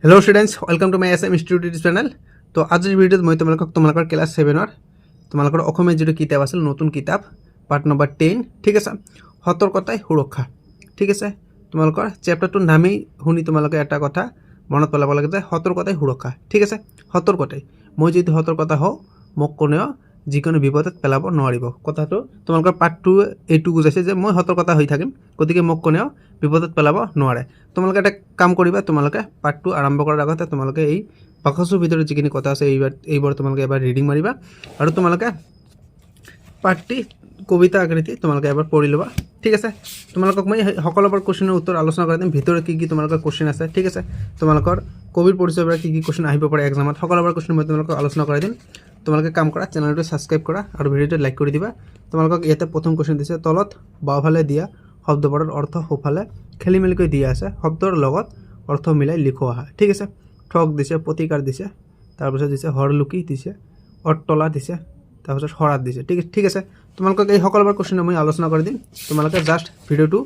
Hello students, welcome to my SM Institute channel. তো আজিৰ ভিডিঅ'ত মই তোমালোকক তোমালোকৰ ক্লাছ ছেভেনৰ তোমালোকৰ অসমীয়া যিটো কিতাপ আছিল, নতুন কিতাপ, পাৰ্ট নম্বৰ 10, ঠিক আছে, সতৰ্কতাই সুৰক্ষা, ঠিক আছে। তোমালোকৰ চেপ্টাৰটোৰ নামেই শুনি তোমালোকে এটা কথা মনত পেলাব লাগে যে সতৰ্কতাই সুৰক্ষা, ঠিক আছে। সতৰ্কতাই, মই যদি সতৰ্কতা হওঁ, মোক কোনেও যিকোনো বিপদত পেলাব নোৱাৰিব। কথাটো তোমালোকৰ পাঠটো এইটো বুজাইছে যে মই সতৰ্কতা হৈ থাকিম, গতিকে মোক কোনেও বিপদত পেলাব নোৱাৰে। তোমালোকে এটা কাম কৰিবা, তোমালোকে পাঠটো আৰম্ভ কৰাৰ আগতে তোমালোকে এই বাকচৰ ভিতৰত যিখিনি কথা আছে, এইবোৰ তোমালোকে এবাৰ ৰিডিং মাৰিবা আৰু তোমালোকে পাঠটি কবিতা আকৃতি তোমালোকে এবাৰ পঢ়ি ল'বা, ঠিক আছে। তোমালোকক মই সেই সকলোবোৰ কুৱেশ্যনৰ উত্তৰ আলোচনা কৰি দিম। ভিতৰত কি কি তোমালোকৰ কুৱেশ্যন আছে, ঠিক আছে, তোমালোকৰ কবিৰ পৰিচয়ৰ পৰা কি কি কুৱেশ্যন আহিব পাৰে এক্সামত, সকলোবোৰ কুৱেশ্যন মই তোমালোকক আলোচনা কৰাই দিম। তোমালোকে কাম কৰা, চেনেলটো ছাবস্ক্ৰাইব কৰা আৰু ভিডিঅ'টো লাইক কৰি দিবা। তোমালোকক ইয়াতে প্ৰথম কুৱেশ্যন দিছে, তলত বাওঁফালে দিয়া শব্দবোৰৰ অৰ্থ সোঁফালে খেলি মেলিকৈ দিয়া আছে, শব্দৰ লগত অৰ্থ মিলাই লিখো আহা, ঠিক আছে। ঠগ দিছে, প্ৰতিকাৰ দিছে, তাৰপিছত দিছে হৰলুকি দিছে, অটলা দিছে, তাৰপিছত শৰাধ দিছে, ঠিক আছে। তোমালোকক এই সকলোবোৰ কুৱেশ্যন মই আলোচনা কৰি দিম। তোমালোকে জাষ্ট ভিডিঅ'টো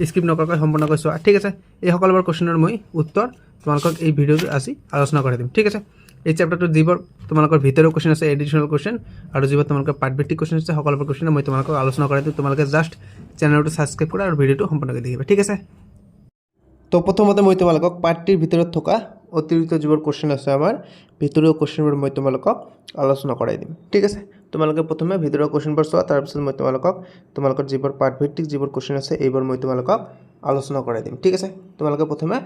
স্কিপ নকৰাকৈ সম্পূৰ্ণকৈ চোৱা, ঠিক আছে। এই সকলোবোৰ কুৱেশ্যনৰ মই উত্তৰ তোমালোকক এই ভিডিঅ'টো আজি আলোচনা কৰি দিম, ঠিক আছে। এই চেপ্টাৰটোত যিবোৰ তোমালোকৰ ভিতৰৰ কুৱেশ্যন আছে, এডিশ্যনেল কুৱেশ্যন আৰু যিবোৰ তোমালোকৰ পাঠভিত্তিক কুৱেশ্যন আছে, সকলোবোৰ কুৱেশ্যন মই তোমালোকক আলোচনা কৰাই দিম। তোমালোকে জাষ্ট চেনেলটো ছাবস্ক্ৰাইব কৰা আৰু ভিডিঅ'টো সম্পূৰ্ণকৈ দেখিবা, ঠিক আছে। তো প্ৰথমতে মই তোমালোকক পাঠটিৰ ভিতৰত থকা অতিৰিক্ত যিবোৰ কুৱেশ্যন আছে, আমাৰ ভিতৰুৱা কুৱেশ্যনবোৰ মই তোমালোকক আলোচনা কৰাই দিম, ঠিক আছে। তোমালোকে প্ৰথমে ভিতৰুৱা কুৱেশ্যনবোৰ চোৱা, তাৰপিছত মই তোমালোকক তোমালোকৰ যিবোৰ পাঠভিত্তিক যিবোৰ কুৱেশ্যন আছে, এইবোৰ মই তোমালোকক আলোচনা কৰাই দিম, ঠিক আছে। তোমালোকে প্ৰথমে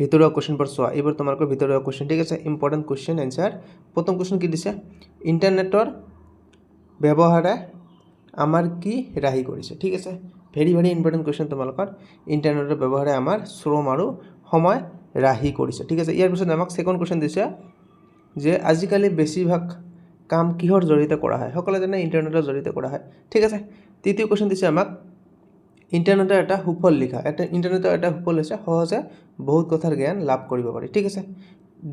ভিতৰুৱা কুৱেশ্যনবোৰ চোৱা। এইবোৰ তোমালোকৰ ভিতৰুৱা কুৱেশ্যন, ঠিক আছে, ইম্পৰ্টেণ্ট কুৱেশ্যন এনচাৰ। প্ৰথম কুৱেশ্যন কি দিছে? ইণ্টাৰনেটৰ ব্যৱহাৰে আমাৰ কি ৰাহি কৰিছে? ঠিক আছে, ভেৰি ভেৰি ইম্পৰ্টেণ্ট কুৱেশ্যন। তোমালোকৰ ইণ্টাৰনেটৰ ব্যৱহাৰে আমাৰ শ্ৰম আৰু সময় ৰাহি কৰিছে, ঠিক আছে। ইয়াৰ পিছত আমাক ছেকেণ্ড কুৱেশ্যন দিছে যে আজিকালি বেছিভাগ কাম কিহৰ জৰিয়তে কৰা হয়? সকলোৱে জানে, ইণ্টাৰনেটৰ জৰিয়তে কৰা হয়, ঠিক আছে। তৃতীয় কুৱেশ্যন দিছে আমাক, ইণ্টাৰনেটৰ এটা সুফল লিখা। এটা ইণ্টাৰনেটৰ এটা সুফল হৈছে সহজে বহুত কথাৰ জ্ঞান লাভ কৰিব পাৰি, ঠিক আছে।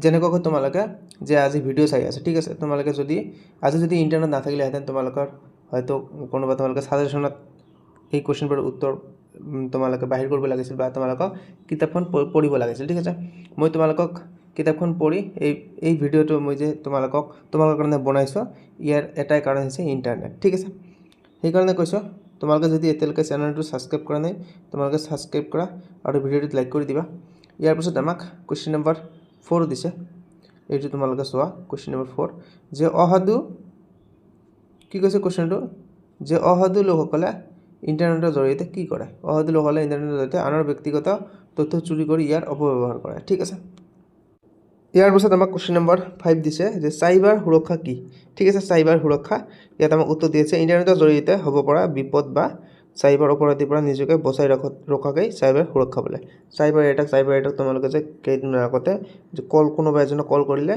যেনেকুৱাকৈ তোমালোকে যে আজি ভিডিঅ' চাই আছে, ঠিক আছে, তোমালোকে যদি আজি যদি ইণ্টাৰনেট নাথাকিলেহেঁতেন, তোমালোকৰ হয়তো কোনোবা তোমালোকে ছাজেশ্যনত এই কুৱেশ্যনবোৰৰ উত্তৰ তোমালোকে বাহিৰ কৰিব লাগিছিল বা তোমালোকক কিতাপখন পঢ়িব লাগিছিল, ঠিক আছে। মই তোমালোকক কিতাপখন পঢ়ি এই এই ভিডিঅ'টো মই যে তোমালোকৰ কাৰণে বনাইছোঁ, ইয়াৰ এটাই কাৰণ হৈছে ইণ্টাৰনেট, ঠিক আছে। সেইকাৰণে কৈছোঁ, তোমালোকে যদি এতিয়ালৈকে চেনেলটো ছাবস্ক্ৰাইব কৰা নাই, তোমালোকে ছাবস্ক্ৰাইব কৰা আৰু ভিডিঅ'টোত লাইক কৰি দিবা। ইয়াৰ পিছত আমাক কুৱেশ্যন নম্বৰ 4 দিছে। এইটো তোমালোকে চোৱা, কুৱেশ্যন নম্বৰ 4 যে অসাধু, কি কৈছে কুৱেশ্যনটো যে অসাধু লোকসকলে ইণ্টাৰনেটৰ জৰিয়তে কি কৰে? অসাধু লোকসকলে ইণ্টাৰনেটৰ জৰিয়তে আনৰ ব্যক্তিগত তথ্য চুৰি কৰি ইয়াৰ অপব্যৱহাৰ কৰে, ঠিক আছে। ইয়াৰ পিছত আমাক কুৱেশ্যন নম্বৰ 5 দিছে যে চাইবাৰ সুৰক্ষা কি? ঠিক আছে, চাইবাৰ সুৰক্ষা। ইয়াত আমাক উত্তৰ দিছে, ইণ্টাৰনেটৰ জৰিয়তে হ'ব পৰা বিপদ বা চাইবাৰ অপৰাধীৰ পৰা নিজকে বচাই ৰখাকেই চাইবাৰ সুৰক্ষা বোলে। চাইবাৰ এটাক, চাইবাৰ এটাক তোমালোকে যে কেইদিনমান আগতে যে কল, কোনোবা এজনক কল কৰিলে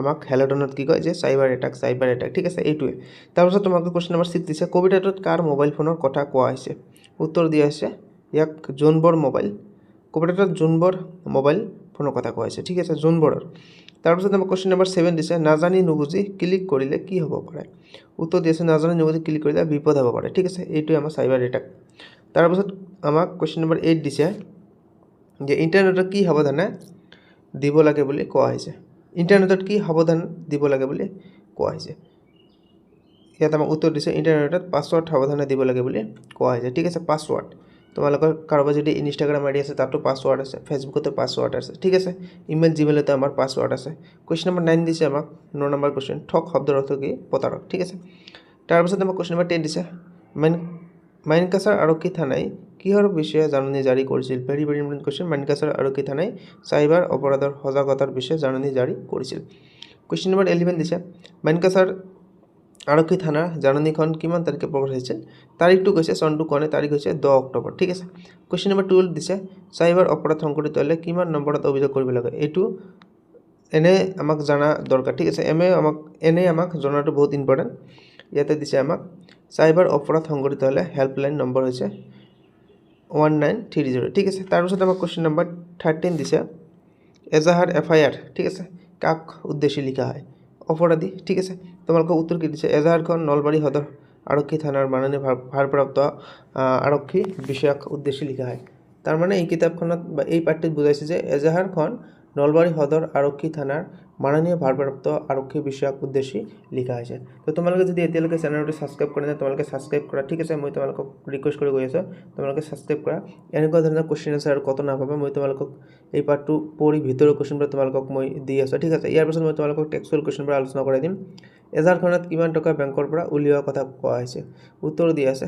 আমাক হেল্ল'টনত কি কয় যে চাইবাৰ এটাক, চাইবাৰ এটাক, ঠিক আছে, এইটোৱে। তাৰপিছত তোমালোকে কুৱেশ্যন নম্বৰ 6 দিছে, কবিতাটোত কাৰ মোবাইল ফোনৰ কথা কোৱা হৈছে? উত্তৰ দিয়া হৈছে ইয়াক জোনবৰ মোবাইল, কবিতাটোত জোনবৰ মোবাইল ফোনৰ কথা কোৱা হৈছে, ঠিক আছে, জোনবৰৰ। তাৰপিছত আমাক কুৱেশ্যন নম্বৰ 7 দিছে, নাজানি নুবুজি ক্লিক কৰিলে কি হ'ব পাৰে? উত্তৰ দিছে, নাজানি নুবুজি ক্লিক কৰিলে বিপদ হ'ব পাৰে, ঠিক আছে। এইটোৱে আমাৰ চাইবাৰ এটাক। তাৰপিছত আমাক কুৱেশ্যন নম্বৰ 8 দিছে যে ইণ্টাৰনেটত কি সাৱধানে দিব লাগে বুলি কোৱা হৈছে? ইণ্টাৰনেটত কি সাৱধান দিব লাগে বুলি কোৱা হৈছে? ইয়াত আমাক উত্তৰ দিছে, ইণ্টাৰনেটত পাছৱৰ্ড সাৱধানে দিব লাগে বুলি কোৱা হৈছে, ঠিক আছে। পাছৱৰ্ড, তোমালোকৰ কাৰোবাৰ যদি ইনষ্টাগ্ৰাম আই ডি আছে, তাতো পাছৱৰ্ড আছে, ফেচবুকতো পাছৱৰ্ড আছে, ঠিক আছে, ইমেইল জিমেইলতো আমাৰ পাছৱৰ্ড আছে। কুৱেশ্যন নম্বৰ 9 দিছে আমাক, 9 নম্বৰ কুৱেশ্যন, ঠগ শব্দৰ অৰ্থ কি? প্ৰতাৰক, ঠিক আছে। তাৰপিছত আমাক কুৱেশ্যন নম্বৰ 10 দিছে, মাইনকাছাৰ আৰক্ষী থানাই কিহৰ বিষয়ে জাননী জাৰি কৰিছিল? Very very important question. Mankachar আৰক্ষী থানাই চাইবাৰ অপৰাধৰ সজাগতাৰ বিষয়ে জাননী জাৰি কৰিছিল। কুৱেশ্যন নম্বৰ 11 দিছে, মাইনকাছাৰ আৰক্ষী থানাৰ জাননীখন কিমান তাৰিখে প্ৰকাশ হৈছিল? তাৰিখটো কৈছে, চনটো কোৱা নাই, তাৰিখ হৈছে 10 অক্টোবৰ, ঠিক আছে। কুৱেশ্যন নম্বৰ 12 দিছে, চাইবাৰ অপৰাধ সংঘটিত হ'লে কিমান নম্বৰত অভিযোগ কৰিব লাগে? এইটো এনে আমাক জনা দৰকাৰ, ঠিক আছে। এম এ আমাক এনেই আমাক জনাটো বহুত ইম্পৰ্টেণ্ট। ইয়াতে দিছে আমাক, চাইবাৰ অপৰাধ সংঘটিত হ'লে হেল্পলাইন নম্বৰ হৈছে 1930, ঠিক আছে। তাৰপিছত আমাক কুৱেশ্যন নম্বৰ 13 দিছে, এজাহাৰ, এফআইআৰ, ঠিক আছে, কাক উদ্দেশ্যি লিখা হয়? অপৰাধী, ঠিক আছে। তোমালোকৰ উত্তৰ কি দিছে? এজাহাৰখন নলবাৰী সদৰ আৰক্ষী থানাৰ মাননীয় ভাৰপ্ৰাপ্ত আৰক্ষী বিষয়াক উদ্দেশ্যি লিখা হয়। তাৰমানে এই কিতাপখনত বা এই পাঠটিত বুজাইছে যে এজাহাৰখন নলবাৰী সদৰ আৰক্ষী থানাৰ মাননীয় ভাৰপ্ৰাপ্ত আৰক্ষী বিষয়াক উদ্দেশ্যি লিখা হৈছে। তো তোমালোকে যদি এতিয়ালৈকে চেনেলটো ছাবস্ক্ৰাইব কৰা নাই, তোমালোকে ছাবস্ক্ৰাইব কৰা, ঠিক আছে? মই তোমালোকক ৰিকুৱেষ্ট কৰি গৈ আছোঁ, তোমালোকে ছাবস্ক্ৰাইব কৰা। এনেকুৱা ধৰণৰ কুৱেশ্যন এনচাৰ আৰু কতো নাপাবা। মই তোমালোকক এই পাৰ্টটো পঢ়ি ভিতৰৰ কুৱেশ্যনবোৰ তোমালোকক মই দি আছোঁ, ঠিক আছে? ইয়াৰ পিছত মই তোমালোকক টেক্সুৱেল কুৱেশ্যনবোৰ আলোচনা কৰাই দিম। এজাহাৰখনত কিমান টকা বেংকৰ পৰা উলিওৱাৰ কথা কোৱা হৈছে? উত্তৰ দি আছে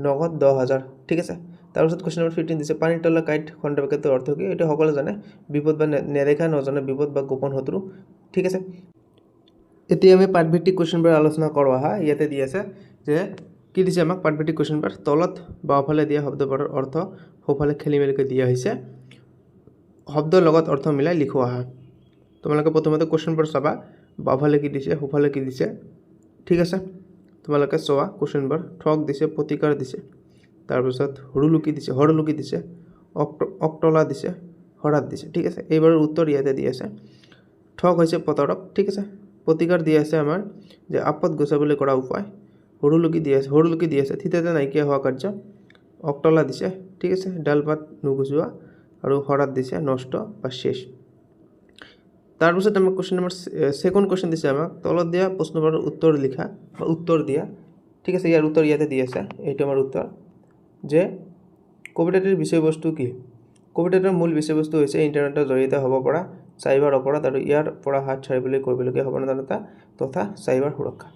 নগদ 10,000, ঠিক আছে? তাৰপিছত কুৱেশ্যন নম্বৰ 15 দিছে, পানীৰ তলৰ কাঁইট খণ্ডবাক্যটোৰ অৰ্থ কি? এইটো সকলোৱে জানে, বিপদ বা নেদেখা নজনা বিপদ বা গোপন শত্ৰু, ঠিক আছে? এতিয়া আমি পাঠভিত্তিক কুৱেশ্যনবোৰ আলোচনা কৰোঁ আহা। ইয়াতে দি আছে যে কি দিছে আমাক পাঠভিত্তিক কুৱেশ্যনবোৰ। তলত বাওঁফালে দিয়া শব্দবোৰৰ অৰ্থ সোঁফালে খেলি মেলিকৈ দিয়া হৈছে, শব্দৰ লগত অৰ্থ মিলাই লিখো আহা। তোমালোকে প্ৰথমতে কুৱেশ্যনবোৰ চাবা, বাওঁফালে কি দিছে, সোঁফালে কি দিছে, ঠিক আছে? তোমালোকে চোৱা কুৱেশ্যনবোৰ। ঠগ দিছে, প্ৰতিকাৰ দিছে, তাৰপিছত সৰুলুকি দিছে, হৰলুকি দিছে, অক্টলা দিছে, শৰাধ দিছে, ঠিক আছে? এইবাৰৰ উত্তৰ ইয়াতে দি আছে, ঠগ হৈছে প্ৰতাৰক, ঠিক আছে? প্ৰতিকাৰ দি আছে আমাৰ যে আপদ গুচাবলৈ কৰা উপায়। সৰুলুকি দি আছে, সৰুলুকি দি আছে থিতাতে নাইকিয়া হোৱা কাৰ্য। অক্টলা দিছে, ঠিক আছে, ডাল পাত নুগুচোৱা। আৰু শৰাধ দিছে নষ্ট বা শেষ। তাৰপিছত আমাক কুৱেশ্যন নম্বৰ ছেকেণ্ড কুৱেশ্যন দিছে আমাক, তলত দিয়া প্ৰশ্নবোৰৰ উত্তৰ লিখা বা উত্তৰ দিয়া, ঠিক আছে? ইয়াৰ উত্তৰ ইয়াতে দি আছে। এইটো আমাৰ উত্তৰ যে কবিতাটিৰ বিষয়বস্তু কি? কবিতাটোৰ মূল বিষয়বস্তু হৈছে ইণ্টাৰনেটৰ জৰিয়তে হ'ব পৰা চাইবাৰ অপৰাধ আৰু ইয়াৰ পৰা হাত সাৰিবলৈ কৰিবলগীয়া সাৱধানতা তথা চাইবাৰ সুৰক্ষা,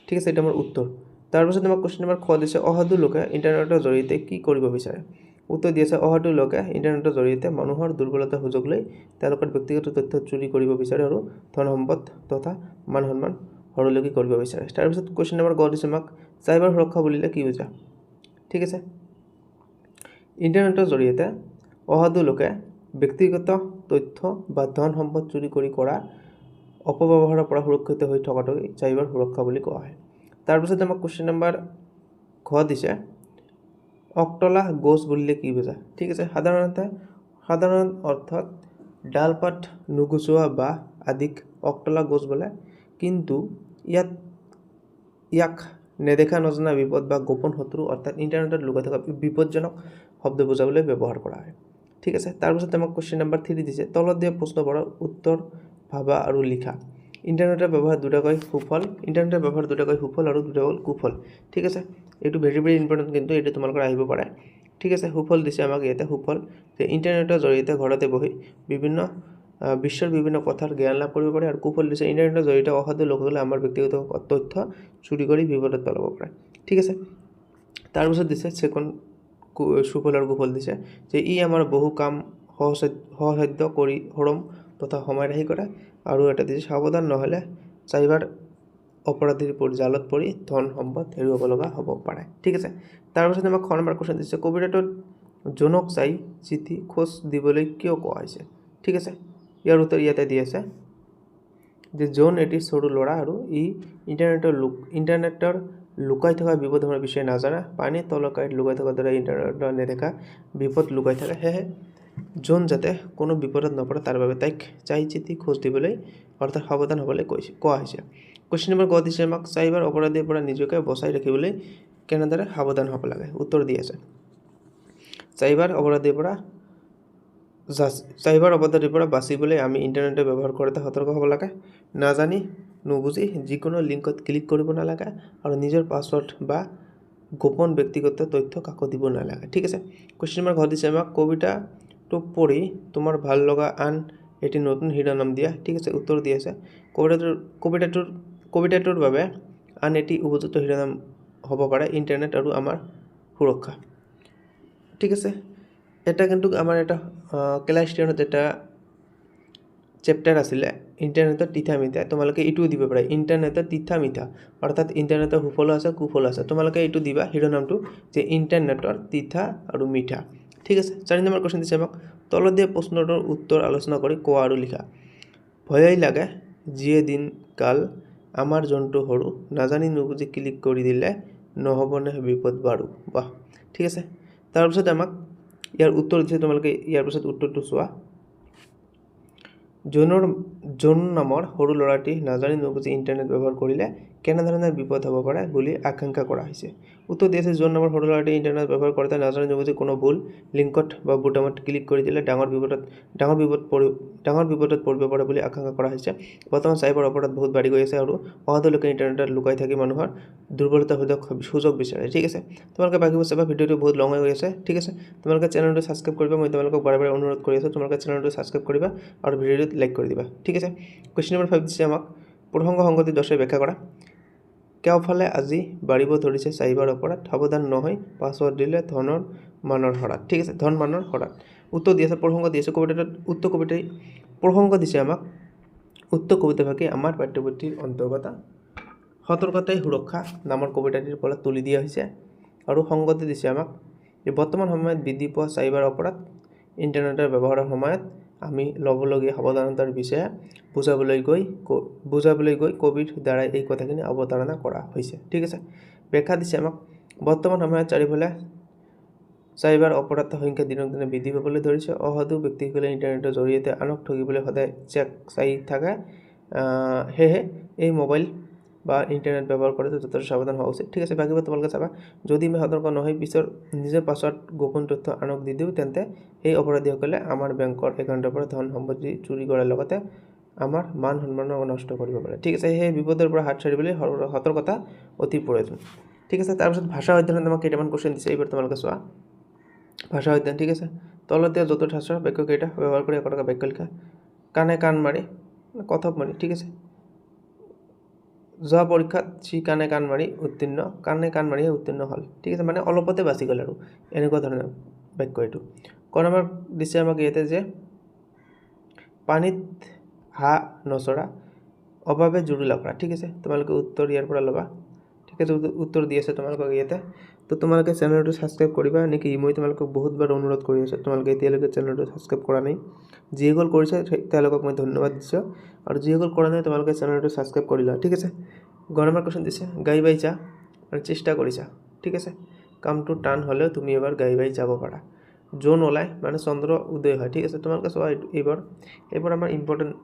ঠিক আছে? এইটো আমাৰ উত্তৰ। তাৰপিছত আমাক কুৱেশ্যন নম্বৰ খ দিছে, অসাধু লোকে ইণ্টাৰনেটৰ জৰিয়তে কি কৰিব বিচাৰে? উত্তৰ দি আছে, অসাধু লোকে ইণ্টাৰনেটৰ জৰিয়তে মানুহৰ দুৰ্বলতাৰ সুযোগ লৈ তেওঁলোকৰ ব্যক্তিগত তথ্য চুৰি কৰিব বিচাৰে আৰু ধন সম্পদ তথা মান সন্মান হৰলুকি কৰিব বিচাৰে। তাৰপিছত কুৱেশ্যন নম্বৰ গ দিছে আমাক, চাইবাৰ সুৰক্ষা বুলিলে কি বুজা? ঠিক আছে, ইণ্টাৰনেটৰ জৰিয়তে অসাধু লোকে ব্যক্তিগত তথ্য বা ধন সম্পদ চুৰি কৰি কৰা অপব্যৱহাৰৰ পৰা সুৰক্ষিত হৈ থকাটোকে চাইবাৰ সুৰক্ষা বুলি কোৱা হয়। তাৰপিছত আমাক কুৱেশ্যন নম্বৰ ঘ দিছে, অক্টলা গছ বুলিলে কি বুজা? ঠিক আছে, সাধাৰণ অৰ্থত ডাল পাত নুগুচোৱা বা আদিক অক্টলা গছ বোলে, কিন্তু ইয়াত ইয়াক নেদেখা নজনা বিপদ বা গোপন শত্ৰু অৰ্থাৎ ইণ্টাৰনেটত লুকাই থকা বিপদজনক শব্দ বুজাবলৈ ব্যৱহাৰ কৰা হয়, ঠিক আছে? তাৰপিছত আমাক কুৱেশ্যন নম্বৰ 3 দিছে, তলত দিয়া প্ৰশ্নবোৰৰ উত্তৰ ভাবা আৰু লিখা। ইণ্টাৰনেটৰ ব্যৱহাৰ দুটাকৈ সুফল, ইণ্টাৰনেটৰ ব্যৱহাৰ দুটাকৈ সুফল আৰু দুটাকৈ কুফল, ঠিক আছে? এইটো ভেৰি ভেৰি ইম্পৰ্টেণ্ট, কিন্তু এইটো তোমালোকৰ আহিব পাৰে, ঠিক আছে? সুফল দিছে আমাক ইয়াতে, সুফল যে ইণ্টাৰনেটৰ জৰিয়তে ঘৰতে বহি বিভিন্ন বিশ্বৰ বিভিন্ন কথাৰ জ্ঞান লাভ কৰিব পাৰে। আৰু কুফল দিছে, ইণ্টাৰনেটৰ জৰিয়তে অসাধু লোকসকলে আমাৰ ব্যক্তিগত তথ্য চুৰি কৰি বিপদত পেলাব পাৰে, ঠিক আছে? তাৰপিছত দিছে ছেকেণ্ড সুফল আৰু কুফল দিছে যে ই আমাৰ বহু কাম সহসাধ্য কৰি শ্ৰম তথা সময় ৰাহি কৰে। আৰু এটা দিছে, সাৱধান নহ'লে চাইবাৰ অপৰাধীৰ জালত পৰি ধন সম্পদ হেৰুৱাব লগা হ'ব পাৰে, ঠিক আছে? তাৰপিছত আমাক খ নম্বৰ কুৱেশ্যন দিছে, কবিতাটোত জোনক চাই চিঠি খোজ দিবলৈ কিয় কোৱা হৈছে? ঠিক আছে, ইয়াৰ উত্তৰ ইয়াতে দি আছে যে জোন এটি সৰু ল'ৰা আৰু ই ইণ্টাৰনেটৰ লুকাই থকা বিপদসমূহৰ বিষয়ে নাজানে। পানীৰ তলৰ কাঁইট লুকাই থকাৰ দৰে ইণ্টাৰনেটৰ নেদেখা বিপদ লুকাই থাকে। সেয়েহে জোন যাতে কোনো বিপদত নপৰে তাৰ বাবে তাইক চাই চিতি খোজ দিবলৈ অৰ্থাৎ সাৱধান হ'বলৈ কোৱা হৈছে। কুৱেশ্যন নম্বৰ গ দিছে আমাক, চাইবাৰ অপৰাধীৰ পৰা নিজকে বচাই ৰাখিবলৈ কেনেদৰে সাৱধান হ'ব লাগে? উত্তৰ দি আছে, চাইবাৰ অপৰাধীৰ পৰা বাচিবলৈ আমি ইণ্টাৰনেটৰ ব্যৱহাৰ কৰোঁতে সতৰ্ক হ'ব লাগে। নাজানি নুবুজি যিকোনো লিংকত ক্লিক কৰিব নালাগে আৰু নিজৰ পাছৱৰ্ড বা গোপন ব্যক্তিগত তথ্য কাকো দিব নালাগে, ঠিক আছে? কুৱেশ্যন নম্বৰ ঘ দিছে আমাক, কবিতাটো পঢ়ি তোমাৰ ভাল লগা আন এটি নতুন শিৰোনাম দিয়া, ঠিক আছে? উত্তৰ দি আছে, কবিতাটোৰ বাবে আন এটি উপযুক্ত শিৰোনাম হ'ব পাৰে ইণ্টাৰনেট আৰু আমাৰ সুৰক্ষা, ঠিক আছে? এটা কিন্তু আমাৰ এটা ক্লাছ টেনত এটা চেপ্টাৰ আছিলে ইণ্টাৰনেটৰ তিতা মিঠা, তোমালোকে এইটোও দিব পাৰা, ইণ্টাৰনেটৰ তিতা মিঠা, অৰ্থাৎ ইণ্টাৰনেটৰ সুফলো আছে কুফলো আছে। তোমালোকে এইটো দিবা শিৰোনামটো যে ইণ্টাৰনেটৰ তিতা আৰু মিঠা, ঠিক আছে? 4 নম্বৰ কুৱেশ্যন দিছে আমাক, তলত দিয়া প্ৰশ্নটোৰ উত্তৰ আলোচনা কৰি কোৱা আৰু লিখা। ভয়েই লাগে যিয়ে দিন কাল আমাৰ জন্তু সৰু, নাজানি নুবুজি ক্লিক কৰি দিলে নহ'বনে বিপদ বাৰু, বাহ, ঠিক আছে? তাৰপিছত আমাক ইয়াৰ উত্তৰ দিছে, তোমালোকে ইয়াৰ পিছত উত্তৰটো চোৱা। জোন নামৰ সৰু ল'ৰাটি নাজানি নুবুজি ইণ্টাৰনেট ব্যৱহাৰ কৰিলে কেনেধৰণৰ বিপদ হ'ব পাৰে বুলি আশংকা কৰা হৈছে? উত্তৰ দি আছে, জোন নামৰ সৰু ল'ৰাটোৱে ইণ্টাৰনেট ব্যৱহাৰ কৰোঁতে নাজানি নুবুজি কোনো ভুল লিংকত বা বুটামত ক্লিক কৰি দিলে ডাঙৰ বিপদত পৰিব পাৰে বুলি আশংকা কৰা হৈছে। বৰ্তমান চাইবাৰ অপৰাধ বহুত বাঢ়ি গৈ আছে আৰু অসাধু লোকে ইণ্টাৰনেটত লুকাই থাকি মানুহৰ দুৰ্বলতাৰ সুযোগ বিচাৰে। ঠিক আছে, তোমালোকে বাকীবোৰ চাবা, ভিডিঅ'টো বহুত লং হৈ গৈ আছে। ঠিক আছে, তোমালোকে চেনেলটো ছাবস্ক্ৰাইব কৰিবা, মই তোমালোকক বাৰে বাৰে অনুৰোধ কৰি আছোঁ, তোমালোকে চেনেলটো ছাবস্ক্ৰাইব কৰিবা আৰু ভিডিঅ'টোত লাইক কৰি দিবা। ঠিক আছে, কুৱেশ্যন নম্বৰ 5 দিছে আমাক, প্ৰসংগ সংগতি দৰ্শাই ব্যাখ্যা কৰা। কেওফালে আজি বাঢ়িব ধৰিছে চাইবাৰ অপৰাধ, সাৱধান নহয় পাছৱৰ্ড দিলে ধনৰ মানৰ শৰাধ। ঠিক আছে, ধন মানৰ শৰাধ। উত্তৰ দি আছে, প্ৰসংগ দি আছে কবিতাটোত, উক্ত কবিতাই প্ৰসংগ দিছে আমাক, উক্ত কবিতাভাগি আমাৰ পাঠ্যপুথিৰ অন্তৰ্গত সতৰ্কতাই সুৰক্ষা নামৰ কবিতাটিৰ পৰা তুলি দিয়া হৈছে। আৰু সংগতি দিছে আমাক যে বৰ্তমান সময়ত বৃদ্ধি পোৱা চাইবাৰ অপৰাধ, ইণ্টাৰনেটৰ ব্যৱহাৰৰ সময়ত আমি ল'বলগীয়া সাৱধানতাৰ বিষয়ে বুজাবলৈ গৈ কবিৰ দ্বাৰাই এই কথাখিনি অৱতাৰণা কৰা হৈছে। ঠিক আছে, ব্যাখ্যা দিছে আমাক, বৰ্তমান সময়ত চাৰিওফালে চাইবাৰ অপৰাধৰ সংখ্যা দিনক দিনে বৃদ্ধি পাবলৈ ধৰিছে। অসাধু ব্যক্তিসকলে ইণ্টাৰনেটৰ জৰিয়তে আনক ঠগিবলৈ সদায় চেক চাই থাকে। সেয়েহে এই মোবাইল বা ইণ্টাৰনেট ব্যৱহাৰ কৰোঁতে যথেষ্ট সাৱধান হোৱা উচিত। ঠিক আছে, বাকীবোৰ তোমালোকে চাবা। যদি আমি সতৰ্ক নহয় পিছৰ নিজৰ পাছৱৰ্ড গোপন তথ্য আনক দি দিওঁ, তেন্তে সেই অপৰাধীসকলে আমাৰ বেংকৰ একাউণ্টৰ পৰা ধন সম্পত্তি চুৰি কৰাৰ লগতে আমাৰ মান সন্মানো নষ্ট কৰিব পাৰে। ঠিক আছে, সেই বিপদৰ পৰা হাত সাৰিবলৈ সতৰ্কতা অতি প্ৰয়োজন। ঠিক আছে, তাৰপিছত ভাষা অধ্যয়নত আমাক কেইটামান কুৱেশ্যন দিছে, এইবাৰ তোমালোকে চোৱা। ভাষা অধ্যয়ন, ঠিক আছে, তলত দিয়া য'ত ঠাঁচৰ বাক্যকেইটা ব্যৱহাৰ কৰি একোটাকৈ বাক্য লিখা। কাণে কাণ মাৰি, কথক মাৰি। ঠিক আছে, যোৱা পৰীক্ষাত সি কাণে কাণ মাৰি উত্তীৰ্ণ, কাণে কাণ মাৰিহে উত্তীৰ্ণ হ'ল। ঠিক আছে, মানে অলপতে বাচি গ'ল আৰু এনেকুৱা ধৰণৰ বাক্য এইটো। ক নম্বৰ দিছে আমাক ইয়াতে যে পানীত হাঁহ নচৰা, অভাৱে জুৰুলা কৰা। ঠিক আছে, তোমালোকে উত্তৰ ইয়াৰ পৰা ল'বা। ঠিক আছে, উত্তৰ দি আছে তোমালোকক ইয়াতে। তো তোমালোকে চেনেলটো ছাবস্ক্ৰাইব কৰিবা নেকি? মই তোমালোকক বহুতবাৰ অনুৰোধ কৰি আছোঁ, তোমালোকে এতিয়ালৈকে চেনেলটো ছাবস্ক্ৰাইব কৰা নাই। যিসকল কৰিছে তেওঁলোকক মই ধন্যবাদ দিছোঁ, আৰু যিসকল কৰা নাই তোমালোকে চেনেলটো ছাবস্ক্ৰাইব কৰি লোৱা। ঠিক আছে, গ নম্বৰ কুৱেশ্যন দিছে, গাই বাই যা, মানে চেষ্টা কৰিছা। ঠিক আছে, কামটো টান হ'লেও তুমি এবাৰ গাই বাই যাব পাৰা। জোন ওলায় মানে চন্দ্ৰ উদয় হয়। ঠিক আছে, তোমালোকে চোৱা এইবোৰ আমাৰ ইম্পৰ্টেণ্ট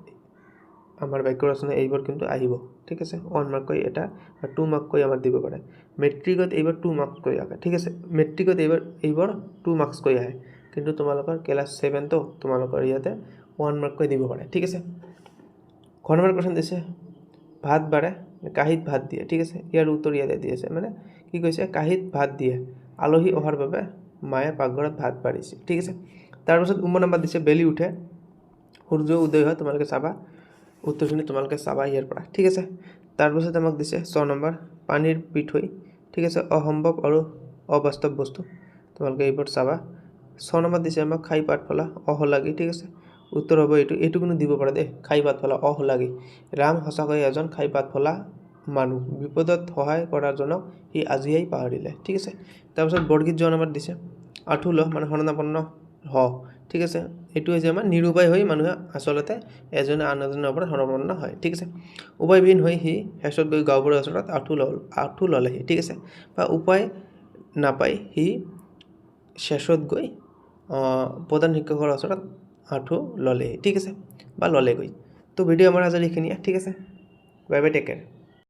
আমাৰ বাক্য ৰচনা এইবোৰ কিন্তু আহিব। ঠিক আছে, 1 মাৰ্ককৈ এটা বা 2 মাৰ্ককৈ আমাৰ দিব পাৰে। মেট্ৰিকত এইবাৰ 2 মাৰ্ককৈ আহে। ঠিক আছে, মেট্ৰিকত এইবাৰ 2 মাৰ্কছকৈ আহে, কিন্তু তোমালোকৰ ক্লাছ 7তো তোমালোকৰ ইয়াতে 1 মাৰ্ককৈ দিব পাৰে। ঠিক আছে, ঘ নম্বৰ কুৱেশ্যন দিছে, ভাত বাঢ়ে কাঁহীত ভাত দিয়ে। ঠিক আছে, ইয়াৰ উত্তৰ ইয়াতে দি আছে, মানে কি কৈছে, কাঁহীত ভাত দিয়ে, আলহী অহাৰ বাবে মায়ে পাকঘৰত ভাত বাঢ়িছে। ঠিক আছে, তাৰপাছত উম নম্বৰ দিছে, বেলি উঠে, সূৰ্য উদয় হয়। তোমালোকে চাবা উত্তৰখিনি, তোমালোকে চাবা ইয়াৰ পৰা। ঠিক আছে, তাৰপাছত আমাক দিছে 6 নম্বৰ, পানীৰ পিঠৈ। ঠিক আছে, অসম্ভৱ আৰু অবাস্তৱ বস্তু, তোমালোকে এইবোৰ চাবা। 6 নম্বৰ দিছে আমাক, খাই পাত ফলা, অশলাগী। ঠিক আছে, উত্তৰ হ'ব এইটো, এইটো কিন্তু দিব পাৰে দেই, খাই পাত ফলা, অশলাগী। ৰাম সঁচাকৈ এজন খাই পাত ফলা মানুহ, বিপদত সহায় কৰাজনক সি আজিয়েই পাহৰিলে। ঠিক আছে, তাৰপিছত বৰগীত যোৱা নম্বৰ দিছে, আঁঠু ল মানে শৰণাপন্ন হ। ঠিক আছে, এইটো হৈছে আমাৰ নিৰুপায় হৈ মানুহে আচলতে এজনে আন এজনৰ ওপৰত শৰণাপন্ন হয়। ঠিক আছে, উপায়বিহীন হৈ সি শেষত গৈ গাঁওবুঢ়াৰ ওচৰত আঁঠু ল'লেহি। ঠিক আছে, বা উপায় নাপাই সি শেষত গৈ প্ৰধান শিক্ষকৰ ওচৰত আঁঠু ল'লেহি। ঠিক আছে, বা ল'লেগৈ। তো ভিডিঅ' আমাৰ আজিৰ এইখিনিয়ে। ঠিক আছে, বাই বাই, টেক কেয়াৰ।